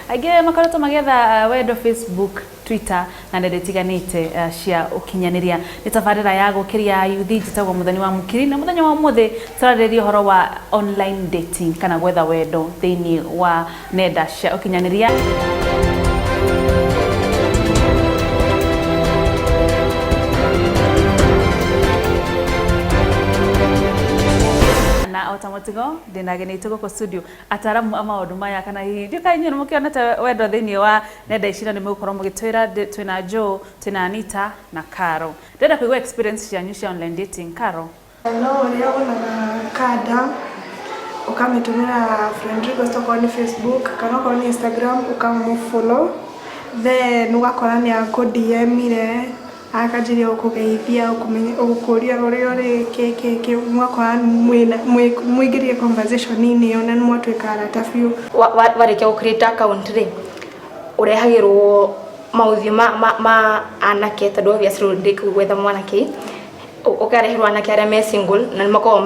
Aingĩ makoretwo magĩetha wendo Facebook, Twitter na nenda itiganĩte cia ũkinyanĩria. Nĩ tabarĩra ya gũkĩria yuthi, njĩtagwo Mũthoni wa Mũkiri, na mũthenya wa ũmũthĩ tũrarĩrĩria ũhoro wa online dating kana gwetha wendo thĩinĩ wa nenda cia ũkinyanĩria. Na o ta mũtugo ndĩna ageni aitũ gũkũ studio, ataramu a maũndũ maya, kana hihi ndiũĩ kana inyuĩ nĩ mũkĩonete wendo thĩinĩ wa nenda ici, na nĩ mũgũkorwo mũgĩtwĩra. Twĩna Joe, twĩna Anita na Caro. Ndĩrenda kũigua experience cianyu cia online dating. Caro. No ũrĩa wonaga kanda ũkamĩtũmĩra friend request, okorwo nĩ Facebook kana okorwo nĩ Instagram, ũkamũ follow, then ũgakora nĩ akũ DM-ire, akanjĩria gũkũgeithia, gũkũria ũrĩa ũrĩ, kĩ kĩ kĩ, mũgakora mũingĩrire conversation-inĩ ĩyo na nĩ mwatuĩka arata biũ. Warĩkia gũ create account rĩ, ũrehagĩrwo maũthiũ ma anake, tondũ obviously ndĩ gwetha mwanake, ũkareherwo anake arĩa me single na nĩ makoragwo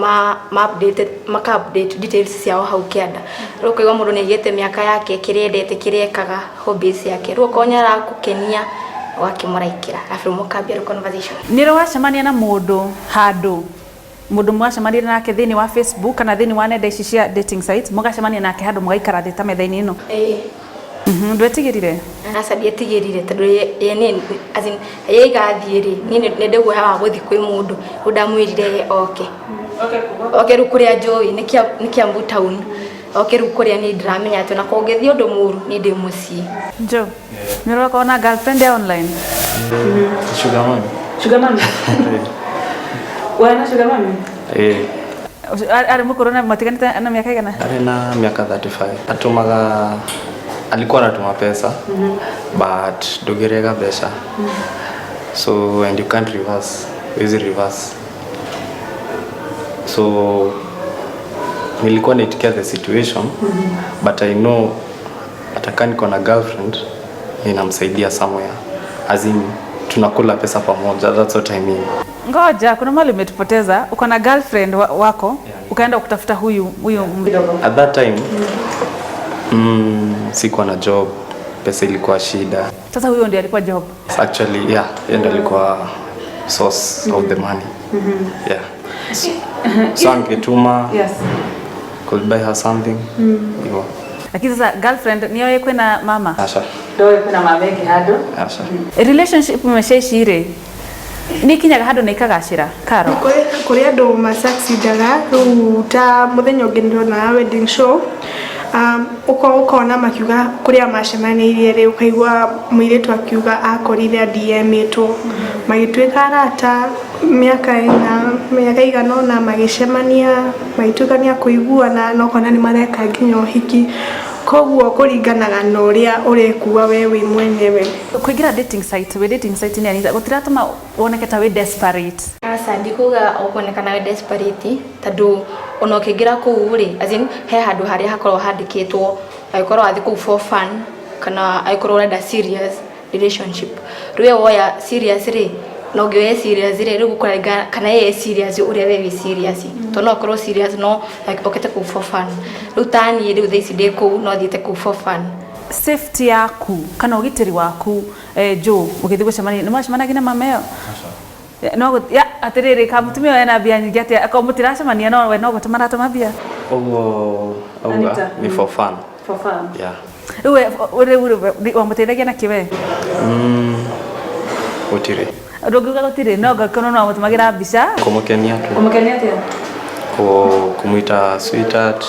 ma updated, maka update details ciao hau kĩanda. Rĩu ũkaigua mũndũ nĩ aigĩte mĩaka yake, kĩrĩa endete, kĩrĩa ekaga, hobbies ciake. Rĩu okorwo nĩ arakũkenia, ũgakĩmũraikĩra, arabu rĩu mũkambia rĩu conversation. Nĩ rĩ wacemania na mũndũ handũ, mũndũ mwacemanirie nake thĩinĩ wa Facebook kana thĩinĩ wa nenda ici cia dating sites, mũgacemania nake handũ, mũgaikara thĩ ta metha-inĩ ĩno? Ĩĩ. Ndwetigĩrire? Aca, ndietigĩrire, tondũ ye niĩ, as in, ye igathiĩ rĩ, niĩ nĩ ndĩ guoya wa gũthiĩ kwĩ mũndũ. Rĩu ndamwĩrire ye oke oke rĩu kũrĩa njũĩ nĩ Kiambu town, oke rĩu kũrĩa niĩ ndĩramenya atĩ ona kũngĩthiĩ ũndũ mũru, niĩ ndĩ mũciĩ. Joe, nĩ ũroka na girlfriend ya online? Sugar mummy. Sugar mummy. We na sugar mummy? Eh. Arĩ mũkũrũ na matiganĩte na mĩaka igana? Arĩ na miaka 35. Atumaga, alikuwa anatuma pesa, but ndũngĩrega mbeca. So and you can't reverse, easy reverse. So nilikuwa naitikia the situation, but I know atakaa niko na girlfriend ninamsaidia somewhere. As in, tunakula pesa pamoja, that's what I mean. Ngoja, kuna mali umetupoteza. Uko na girlfriend wako, ukaenda kutafuta huyu mdogo. At that time, sikuwa na job, pesa ilikuwa shida. Sasa huyo ndiye alikuwa job? Actually, yeah, yeye ndo alikuwa source of the money. Yeah. So angetuma, could buy her something. Hivyo. Lakini sasa girlfriend niyo kwĩna mama? Asha. Ndoĩ kwĩna mama ĩngĩ handũ. Asha. Relationship meshaici rĩ, nĩ ikinyaga handũ na ikagacĩra, Karo? Kũrĩ andũ masucceedaga. Rĩu ta mũthenya ũngĩ ndĩrona wedding show, ũkona makiuga kũrĩa macemanĩirie rĩ, ũkaigua mũirĩtu akiuga akorire DM-ĩtwo, magĩtuĩka arata mĩaka ĩna, mĩaka ĩigana ũna, magĩcemania, magĩtuĩka nĩ akũiguana, na ũkona nĩ mareka nginya ũhiki. Koguo kũringanaga na ũrĩa ũrekua we wĩ mwenyewe. Kũingĩra dating site, wĩ dating site nĩ Anita, gũtiratũma woneke ta wĩ desperate? Aca, ndikuga ũkuonekana wĩ desperate, tondũ ona ũkĩingĩra kũu rĩ, as in, he handũ harĩa hakoragwo handĩkĩtwo angĩkorwo wathiĩ kũu for fun kana angĩkorwo ũrenda serious relationship. Rĩu we woya serious rĩ, na ũngĩoya serious rĩ, rĩu gũkũringana kana ye serious ũrĩa we wĩ serious, tondũ no ũkorwo serious no like ũkĩte kũu for fun. Rĩu ta niĩ rĩu thaa ici ndĩ kũu no thiĩte kũu for fun. Safety yaku kana ũgitĩri waku, Joe, ũgĩthiĩ gũcemania, nĩ mwacemanagia na mama ĩyo? No ya atĩrĩrĩ, ka mũtumia ũyũ ena mbia nyingĩ atĩa, akorwo mũtiracemania no we no gũtũma aratũma mbia? Ũguo auga. Anita. Ni for fun. For fun. Yeah. Rĩu we wamũteithagia na kĩ we? Gũtirĩ. Ndũngiuga gũtirĩ, no ngakorwo no wamũtũmagĩra mbica? Kũmũkenia tu. Kũmũkenia atĩa? Kũmwĩta sweetheart,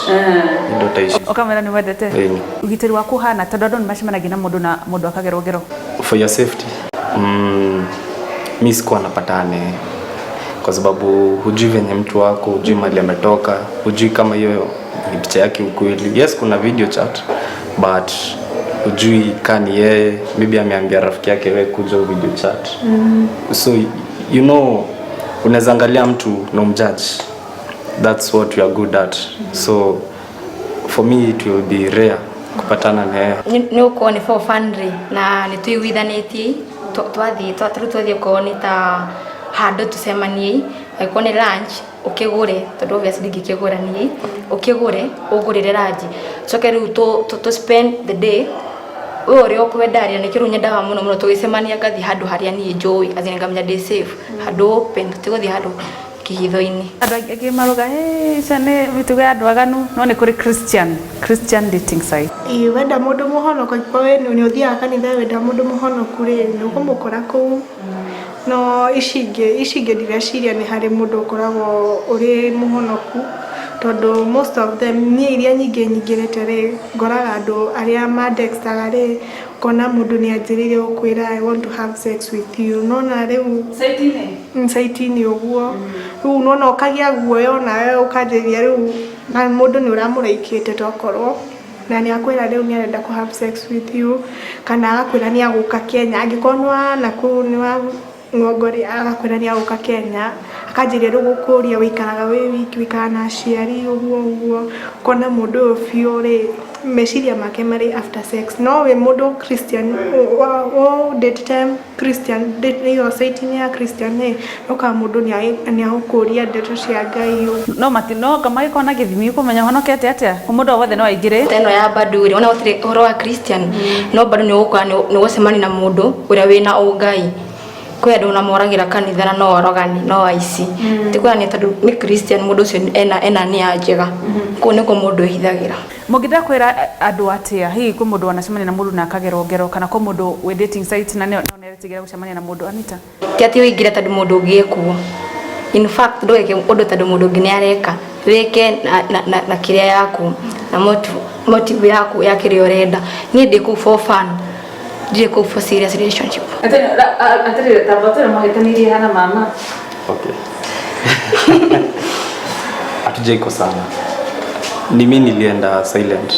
indo ta icio. Ũkamwĩra nĩ wendete? Ĩni. Ũgitĩri waku ũhana, tondũ andũ nĩ macemanagia na mũndũ na mũndũ akagerwo ngero. For your safety, mi sikuwa napatane kwa sababu hujui venye mtu wako, hujui mali ametoka, hujui kama hiyo ni picha yake ukweli. Yes, kuna video chat, but hujui ka ni yeye, maybe ameambia rafiki yake, "We kuja video chat." So unaweza angalia mtu na umjudge. That's what we are good at. So for me it will be rare kupatana na yeye. Nĩ ũkorwo nĩ for fun rĩ, na nĩ tũiguithanĩtie, twathiĩ rĩu twathiĩ, okorwo nĩ ta handũ tũcemanie, angĩkorwo nĩ lunch, ũkĩgũre, tondũ obviously ndingĩkĩgũra niĩ, ũkĩgũre, ũngũrĩre lunch, coke rĩu tũ spend the day. We ũrĩa ũkwenda rĩ, na nĩkĩo rĩu nyendaga mũno mũno tũgĩcemania ngathiĩ handũ harĩa niĩ njũĩ, as in ngamenya ndĩ safe, handũ open, tũtigũthiĩ handũ kĩhitho-inĩ. Andũ angĩ maruga, "Hey, icio nĩ mĩtugo ya andũ aganu," no nĩ kũrĩ Christian dating site. Ĩĩ, wenda mũndũ mũhonoku, angĩkorwo we nĩ ũthiaga kanitha, wenda mũndũ mũhonoku rĩ, nĩ ũkũmũkora kũu. No ici ingĩ ndireciria nĩ harĩ mũndũ ũkoragwo ũrĩ mũhonoku, tondũ most of them, niĩ iria nyingĩ nyingĩrĩte rĩ, ngoraga andũ arĩa mandextaga rĩ, ũkona mũndũ nĩ anjĩrĩire gũkwĩra, "I want to have sex with you." Nona rĩu site-inĩ ũguo, rĩu nona ũkagĩa guoya onawe, ũkanjĩrĩria rĩu na mũndũ nĩ ũramũraikĩte tokorwo na nĩ akwĩra rĩu nĩ arenda kũ have sex with you, kana agakwĩra nĩ agũka Kenya, angĩkorwo nĩ wa nakũu, nĩ wa ng'ongo rĩ, agakwĩra nĩ agũka Kenya, akanjĩrĩria rĩu gũkũria wĩikaraga wĩ wiki, wĩikaraga na aciari, ũguo ũguo. Ũkona mũndũ ũyũ biũ rĩ, meciria make marĩ after sex. No wĩ mũndũ Christian ũndĩtĩte Christian ĩyo site-inĩ ya Christian rĩ, ũkaga mũndũ nĩ agũkũria ndeto cia Ngai. No mati no kamagĩkorwo na gĩthimi kũmenya honokete atĩa, mũndũ o wothe no aingĩre? Ta ĩno ya bado rĩ, ona gũtirĩ ũhoro wa Christian, no bado nĩ ũgũkora nĩ ũgũcemania na mũndũ ũrĩa wĩna ũngai. Kwĩ andũ ona moragĩra kanitha na no arogani, no aici. Ti kuonania tondũ nĩ Christian mũndũ ũcio ena nia njega. Kũu nĩkuo mũndũ ehithagĩra. Mũngĩenda kwĩra andũ atĩa? Hihi kwĩ mũndũ wanacemania na mũndũ na akagerwo ngero, kana kwĩ mũndũ wĩ dating site na no nĩaretigĩra gũcemania na mũndũ, Anita? Ti atĩ ũingĩre tondũ mũndũ ũngĩ ekuo. In fact, ndũgeke ũndũ tondũ mũndũ ũngĩ nĩ areka. Wĩke na kĩrĩa yaku na motive yaku ya kĩrĩa ũrenda. Niĩ ndĩ kũu for fun, ndirĩ kũu for serious relationship. Atĩrĩrĩ, tamba twĩre mũhĩtanirie hana mama. Okay. Hatujaikosana. Ni mimi nilienda silent.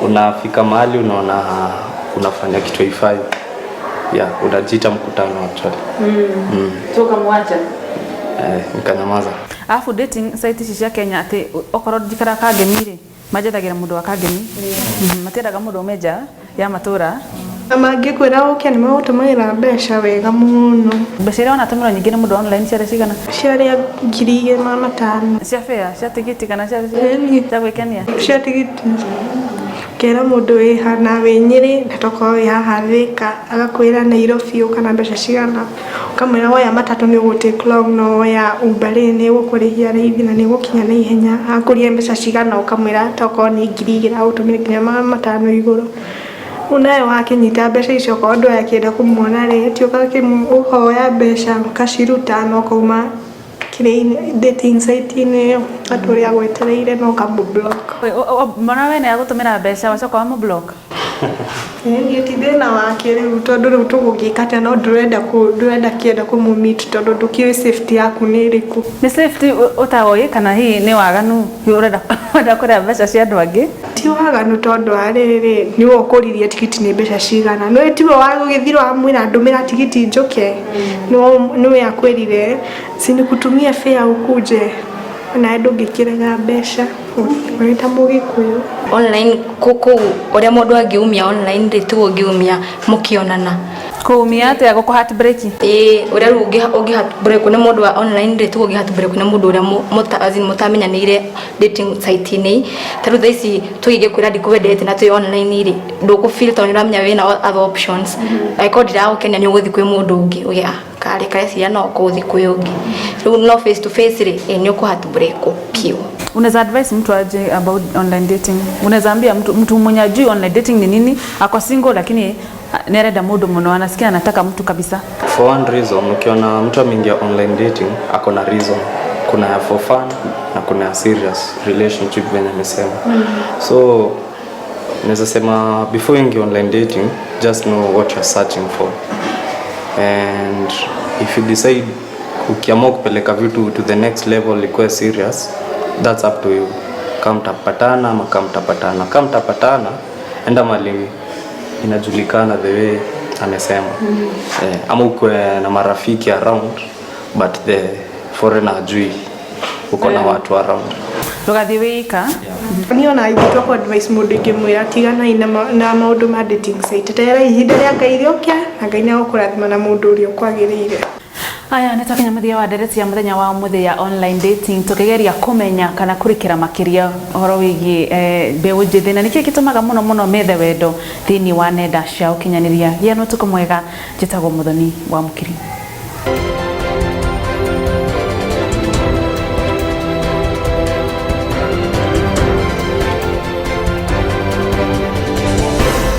Unafika mahali unaona unafanya kitu haifai. Yeah, unajiita mkutano actually. So ukamwacha? Eh, nikanyamaza. Alafu dating site ici cia Kenya, atĩ okorwo njikara Kangemi rĩ, manjethagĩra mũndũ wa Kangemi. Matiendaga mũndũ ume nja ya matũra. Na mangĩkwĩra ũke, nĩ magũtũmagĩra mbeca wega mũno. Mbeca iria wanatũmĩrwo nyingĩ nĩ mũndũ wa online ciarĩ cigana? Ciarĩa 2500. Cia fare, cia tigiti, kana cia Ĩni. cia gwĩkenia? Cia tigiti. Ũkera mũndũ wĩ hana wĩ Nyĩrĩ na tokorwo wĩ haha Thĩka, agakwĩra Nairobi ũka na mbeca cigana, ũkamwĩra woya matatũ nĩ ũgũ take long, no woya Uber rĩ, nĩ ĩgũkũrĩhia raithi na nĩ ĩgũkinya na ihenya. Agakũria mbeca cigana, ũkamwĩra tokorwo nĩ 2000, agũtũmĩra nginya 500 igũrũ. Rĩu nawe wakĩnyita mbeca icio, okorwo ndũrakĩenda kũmuona rĩ, ti ũkoya mbeca ũkaciruta na ũkauma kĩrĩa-inĩ, dating site-inĩ ĩyo, atũre agwetereire na ũkamũ block. Mwana we nĩ agũtũmĩra mbeca wacoka wamũ block? Niĩ ti thĩna wake rĩu, tondũ rĩu tũgũgĩka atĩa? No ndũrenda ndũrenda kĩenda kũmũ meet tondũ ndũkĩũĩ safety yaku nĩ ĩrĩkũ. Nĩ safety ũtaoĩ, kana hihi nĩ waganu, hihi ũrenda kũrĩa mbeca cia andũ angĩ? Ti waganu, tondũ wa rĩrĩ, nĩwe ũkũririe tigiti nĩ mbeca cigana, nĩwe tiwe wagũgĩthira wamwĩra ndũmĩra tigiti njũke, nĩwe akwĩrire si nikutumie fare ukuje, nawe ndũngĩkĩrega mbeca ũrĩ ta Mũgĩkũyũ. Online kũu ũrĩa mũndũ angĩumia online rĩ, tiguo ũngĩumia mũkĩonana. Kũumia atĩa? Gũkũ heartbreak? Ĩĩ, ũrĩa rĩu ũngĩ heartbreak nĩ mũndũ wa online rĩ, tiguo ũngĩ heartbreak nĩ mũndũ ũrĩa as in mũtamenyanĩire dating site-inĩ. Ta rĩu thaa ici tũgĩkwĩra ndikwendete na twĩ online rĩ, ndũkũ feel tondũ nĩ ũramenya wĩna other options. Angĩkorwo ndiragũkenia, nĩ ũgũthiĩ kwĩ mũndũ ũngĩ, uge ah, karĩ kareciria no kũgũthiĩ kwĩ ũngĩ. Rĩu no face to face rĩ, ĩ nĩ ũkũ heartbreak biũ. Unaweza advise mtu aje about online dating? Unaweza ambia mtu mwenye ajui online dating ni nini, ako single lakini ni arenda mundu muno, anasikia anataka mtu kabisa? For one reason, ukiona mtu ameingia online dating, ako na reason. Kuna ya for fun na kuna ya serious relationship venye amesema. So naweza sema before you ingia online dating, just know what you're searching for. And if you decide, ukiamua kupeleka vitu to the next level ikuwe serious, that's up to you. Kama mtapatana ama kama mtapatana. Kama mtapatana, enda mahali inajulikana the way amesema. Eh, ama ukwe na marafiki around, but the foreigner ajui uko na watu around. Ndũgathiĩ wĩika. Niĩ ona ingĩtua ku advice mũndũ, ingĩmwĩra tiganai na maũndũ ma dating site, terera ihinda rĩa Ngai rĩũke na Ngai nĩ egũkũrathima na mũndũ ũrĩa ũkwagĩrĩire. Aya, nĩ twakinya mũthia wa ndereti ya mũthenya wa ũmũthĩ ya online dating, tũkĩgeria kũmenya kana kũrikĩra makĩria ũhoro wĩgiĩ mbeũ njĩthĩ na nĩkĩĩ gĩtũmaga mũno mũno methe wendo thĩinĩ wa nenda cia ũkinyanĩria. Gĩa na ũtukũ mwega, njĩtagwo Mũthoni wa Mũkiri.